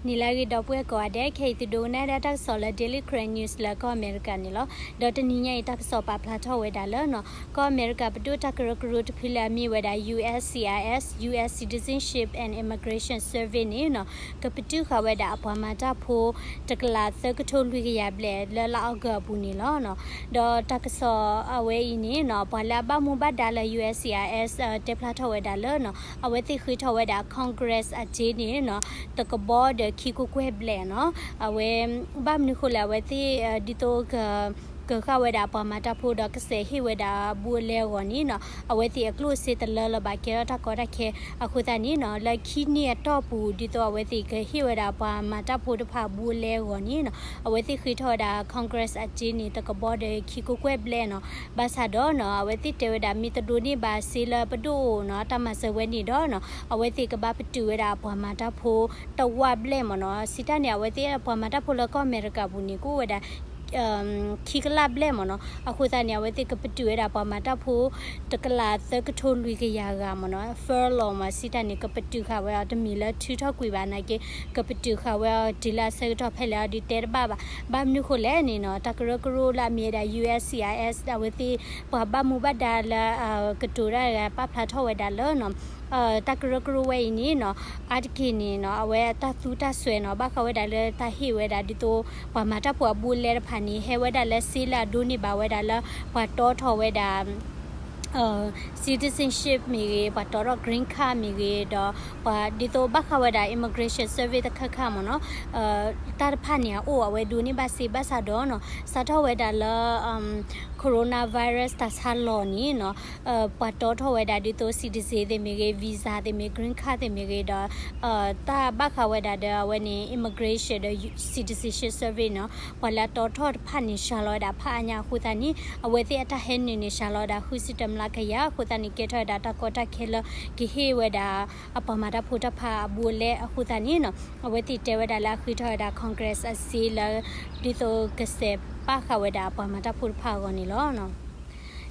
နံၤလၢအဂ့ၤ ဒီပုၢ်ဝဲၢ်ကိးဂၤဒဲး, ခဲအံၤသုဒိကနၣ်ဝဲဒၣ်တၢ်ကစီၣ်လၢ Daily Karen News လၢကီၢ်အမဲရကၤန့ၣ်လီၤ. ဒီးတနံၤညါအံၤ တၢ်ကစီၣ်ပာ်ဖျါထီၣ်ဝဲဒၣ်လၢနီၤ, ကီၢ်အမဲရကၤပဒိၣ်တၢ်ကရၢကရိတဖုလၢအမ့ၢ်ဝဲဒၣ် USCIS, US Citizenship and Immigration Service န့ၣ်နီၤ, ကပတုာ်ဃာ်ဝဲဒၣ်အပှၤမၤတၢ်ဖိ တကလးသၢကထိလွံၢ်ကယၤဘျဲၣ် လၢလါအီကူးအပူၤန့ၣ်လီၤ. ဒီးတၢ်ကစီၣ်အဝဲအံၤန့ၣ်နီၤ, ပှၤလၢအဘၣ်မူဘၣ်ဒါလၢ USCIS တဲဖျါထီၣ်ဝဲဒၣ်လၢနီၤ, အဝဲသ့ၣ်ဃ့ထီၣ်ဝဲဒၣ် Congress အစ့န့ၣ်နီၤ, တကဘီဒီးခံကကွဲၢ်ဘျဲၣ်နီၤ. အဝဲ ဘၣ်မနုၤဃိလဲၣ် အဝဲသ့ၣ် ဒ်သိး ကဃာ်ဝဲဒၣ်ပှၤမၤတၢ်ဖိဒီးကစဲးဟ့ၣ်ဝဲဒၣ်အဘူးအလဲအဂီၢ်န့ၣ်နီၤ, အဝဲသ့ၣ်အကျိၣ်အစ့တလၢလၢၤဘၣ် ကဲထီၣ်တၢ်ကီတၢ်ခဲအဃိသတးန့ၣ်နီၤ, လၢခံနံၣ်အတီၢ်ပူၤ ဒ်သိးအဝဲသ့ၣ်ကဟ့ၣ်ဝဲဒၣ်ပှၤမၤတၢ်ဖိတဖၣ်အဘူးအလဲအဂီၢ်န့ၣ်နီၤ, အဝဲသ့ၣ်ဃ့ထီၣ်ဝဲဒၣ် Congress အစ့န့ၣ် တကဘီဒီးခံကကွဲၢ်ဘျဲၣ်နီၤ. ဘၣ်ဆၣ်ဒီးနီၤ, အဝဲသ့ၣ်တဲဝဲဒၣ် မ့ၢ်တဒိးန့ၢ်ဘၣ်စ့လၢပဒိၣ်အိၣ်နီၤ တၢ်မၤစၢၤဝဲန့ၣ်ဒီးနီၤ, အဝဲသ့ၣ်ကဘၣ်ပတုာ်ဝဲဒၣ်အပှၤမၤတၢ်ဖိ တဝၢ်ဘျဲၣ်မ့ၢ်နီၤ. စံးတၢ်န့ၣ် အဝဲသ့ၣ်ပှၤမၤတၢ်ဖိလၢကီၢ်အမဲရကၤပူၤန့ၣ် ကအိၣ်ဝဲဒၣ် ခံကလးဘျဲၣ်မ့ၢ်နီၤ. အဃိသတးန့ၣ် အဝဲသ့ၣ်ကပတုာ်ဝဲဒၣ်ပှၤမၤတၢ်ဖိ တကလးသၢကထိလွံၢ်ကယၤဂၤမ့ၢ်နီၤ, furlough မ့ၢ် စံးတၢ်န့ၣ် ကပတုာ်ဃာ်ဝဲအီၤ တမ့ၢ်လၢထုးထီၣ်ကွံာ်ဘၣ်နာ်က့, ကပတုာ်ဃာ်ဝဲအီၤတုၤလၢအဆၢကတီၢ်ဖဲလဲၣ်အီၤဒုးတဲတဘၣ်ဘၣ်. ဘၣ်မနုၤဃိလဲၣ်န့ၣ်နီၤ, တၢ်ကရၢကရိလၢအမ့ၢ်ဝဲဒၣ် USCIS အဝဲသ့ၣ် ပှၤဘၣ်မူဘၣ်ဒါလၢ ကတိၤတၢ်တဂၤပာ်ဖျါထီၣ်ဝဲဒၣ်လၢနီၤ, တၢ်ကရၢကရိဝဲအံၤန့ၣ်နီၤ, အါတက့ၢ်န့ၣ်နီၤ, အဝဲတၢ်သူတၢ်စွဲနီၤ, ဘၣ်ဃးဝဲဒၣ်လၢတၢ်ဟ့ၣ်ဝဲဒၣ်ဒ်သိး ပှၤမၤတၢ်ဖိအဘူးအလဲတဖၣ်န့ၣ် ဟဲဝဲဒၣ်လၢစ့လၢအဒိးန့ၢ်ဘၣ်ဝဲဒၣ်လၢ ပှၤတီထီၣ်ဝဲဒၣ် citizenship မ့ၢ်ဂ့ၤ, ပှၤတီထီၣ် green card မ့ၢ်ဂ့ၤ, ဒီးပှၤဒ်သိးဘၣ်ဃးဝဲဒၣ် immigration service တခါခါမ့ၢ်နီၤ, တၢ်တဖၣ်န့ၣ်အအိၣ် အဝဲဒိးန့ၢ်ဘၣ်စ့ဘၣ်ဆၣ်ဒီးနီၤ, စးထီၣ်ဝဲဒၣ်လၢ coronavirus တၢ်ဆါလီၤန့ၣ်နီၤ, ပှၤတီထီၣ်ဝဲဒၣ်ဒ်သိး citizen သ့ၣ်မ့ၢ်ဂ့ၤ, visa သ့ၣ်မ့ၢ်, green card သ့ၣ်မ့ၢ်ဂ့ၤဒီး တၢ်ဘၣ်ဃးဝဲဒၣ်ဒီးအဝဲန့ၣ် immigration ဒီး citizenship service နီၤ, ပှၤလၢအတီထီၣ်တဖၣ်န့ၣ် စှၤလီၤဝဲဒၣ်ဖးအါညါအဃိသတးန့ၣ် အဝဲသ့ၣ်အတၢ်ဟဲနုာ်န့ၣ် စှၤလီၤဝဲဒၣ်ဃုဆံတမျးကယၤအဃိသတးန့ၣ် ကဲထီၣ်ဝဲဒၣ်တၢ်ကီတၢ်ခဲလၢ ကဟ့ၣ်ဝဲဒၣ် အပှၤမၤတၢ်ဖိတၢ်ဖးအဘူးအလဲအဃိသတးန့ၣ်နီၤ, အဝဲသ့ၣ်တဲဝဲဒၣ်လၢအဃ့ထီၣ်ဝဲဒၣ် Congress အစ့လၢ ဒ်သိးကစဲးပာ်ဃာ်ဝဲဒၣ်အပှၤမၤတၢ်ဖိတဖၣ်အဂီၢ်န့ၣ်လီၤ.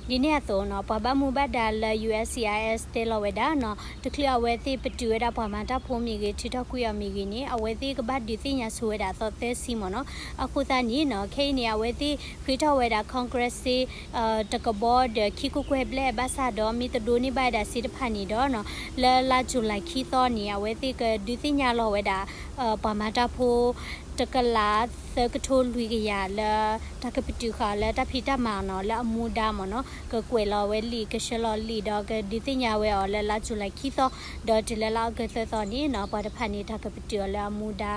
ဒ်န့ၣ်အသိးနီၤ, ပှၤဘၣ်မူဘၣ်ဒါလၢ USCIS တဲလီၤဝဲဒၣ်နီၤ, တချုးအဝဲသ့ၣ်ပတုာ်ဝဲဒၣ်ပှၤမၤတၢ်ဖိမ့ၢ်ဂ့ၤ, ထုးထီၣ်ကွံာ်အီၤမ့ၢ်ဂ့ၤန့ၣ် အဝဲသ့ၣ်ကဘၣ်ဒုးသ့ၣ်ညါဆိဝဲဒၣ်အသီသၢဆံမ့ၢ်နီၤ. အဃိသတးန့ၣ်နီၤ, ခဲအံၤန့ၣ် အဝဲသ့ၣ်ဃ့ထီၣ်ဝဲဒၣ် Congress စ့ တကဘီဒီးခံကကွဲၢ်ဘျဲၣ်ဘၣ်ဆၣ်ဒီး မ့ၢ်တဒိးန့ၢ်ဘၣ်ဝဲဒၣ်စ့တဖၣ်န့ၣ်ဒီးနီၤ, လၢလါ July ခံသီန့ၣ် အဝဲသ့ၣ်ကဒုးသ့ၣ်ညါလီၤဝဲဒၣ် ပှၤမၤတၢ်ဖိ တကလးသၢကထိလွံၢ်ကယၤလၢ တၢ်ကပတုာ်ဃာ်အီၤလၢတၢ်ဖံးတၢ်မၤနီၤ, လၢအမူဒါမ့ၢ်နီၤ, ကကွဲးလီၤဝဲလံာ် ကဆှၢလီၤလံာ်ဒီးကဒုးသ့ၣ်ညါဝဲအီၤလၢလါ July ခံသီ, ဒီးတုၤလၢလါ August သၢသီန့ၣ်နီၤ, ပှၤတဖၣ်န့ၣ် တၢ်ကပတုာ်အီၤလၢအမူဒါ,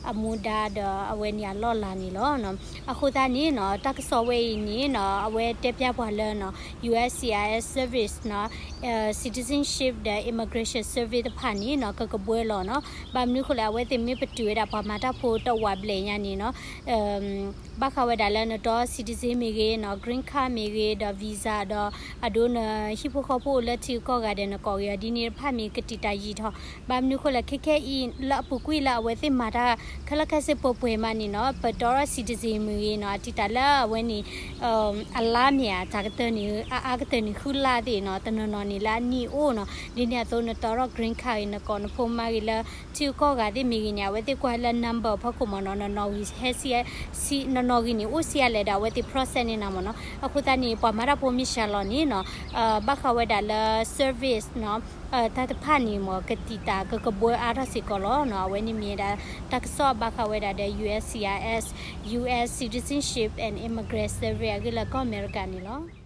အမူဒါဒီးအဝဲန့ၣ်အလီၢ်လၤန့ၣ်လီၤ. အဃိသတးန့ၣ်နီၤ, တၢ်ကစီၣ်ဝဲအံၤန့ၣ်နီၤ, အဝဲတဲဖျါပှၤလၢနီၤ, USCIS service နီၤ, citizenship ဒီး immigration service တဖၣ်န့ၣ်နီၤ, ကကဘှီလီၤနီၤ. ဘၣ်မနုၤဃိလဲၣ် အဝဲသ့ၣ်မ့ၢ်ပတုာ်ဝဲဒၣ်ပှၤမၤတၢ်ဖိတဝးဘျဲၣ်ညါန့ၣ်နီၤ, ဘၣ်ဃးဝဲဒၣ်လၢနတီ citizen မ့ၢ်ဂ့ၤနီၤ, green card မ့ၢ်ဂ့ၤ, ဒီး visa ဒီး အဒိနဟံၣ်ဖိဃီဖိအိၣ်လၢထံဂုၤကီၢ်ဂၤဒီးနကိးဂ့ၤအီၤဒ်န့ၣ်တဖၣ်မ့ၢ်ကတံာ်တာ်ယံာ်ထီၣ်. ဘၣ်မနုၤဃိလဲၣ် ခဲခဲအံၤ လၢအပူၤကွံာ်လၢအဝဲသ့ၣ်မၤတၢ် ခဲလၢာ်ခဲဆ့ပှဲၤပှဲၤမးန့ၣ်နီၤ, ပတီထီၣ် citizen မ့ၢ်ဂ့ၤနီၤ, အတံာ်တာ်လၢအဝဲန့ၣ် အလါမ့ၢ်ဧါ, တၢ်ကတၢၢ်န့ၣ် အအါကတၢၢ်န့ၣ် ဃုလါသ့ၣ်နီၤ, တနီၤနီၤန့ၣ်လၢအနံၣ်အိၣ်နီၤ. ဒ်န့ၣ်အသိး နတီထီၣ် green card ဂ့ၤ, နကိးနဖိမါဂ့ၤလၢ ထံဂုၤကီၢ်ဂၤသ့ၣ်မ့ၢ်ဂ့ၤန့ၣ် အဝဲသ့ၣ်ကွၢ်လၢ number ဖီခိၣ်မ့ၢ်နီၤ, နနီၣ်ဂံၢ်ဟဲဆံ, နနီၣ်ဂံၢ်န့ၣ်အိၣ်ဆံးအါလဲၣ်ဒီး အဝဲသ့ၣ် process န့ၣ်နီၤမ့ၢ်နီၤ. အဃိသတးန့ၣ် ပှၤမၤတၢ်ဖိမ့ၢ်စှၤလီၤန့ၣ်နီၤ, ဘၣ်ဃးဝဲဒၣ်လၢ service နီၤ, တၢ်တဖၣ်န့ၣ်မ့ၢ် ကတံာ်တာ်ကကဘှီအါထီၣ်စ့ၢ်ကီးလီၤနီၤ. အဝဲန့ၣ်မ့ၢ်ဝဲဒၣ် တၢ်ကစီၣ်ဘၣ်ဃးဝဲဒၣ်ဒီး USCIS, US Citizenship and Immigration Service အဂ့ၢ်လၢကီၢ်အမဲရကၤန့ၣ်လီၤ.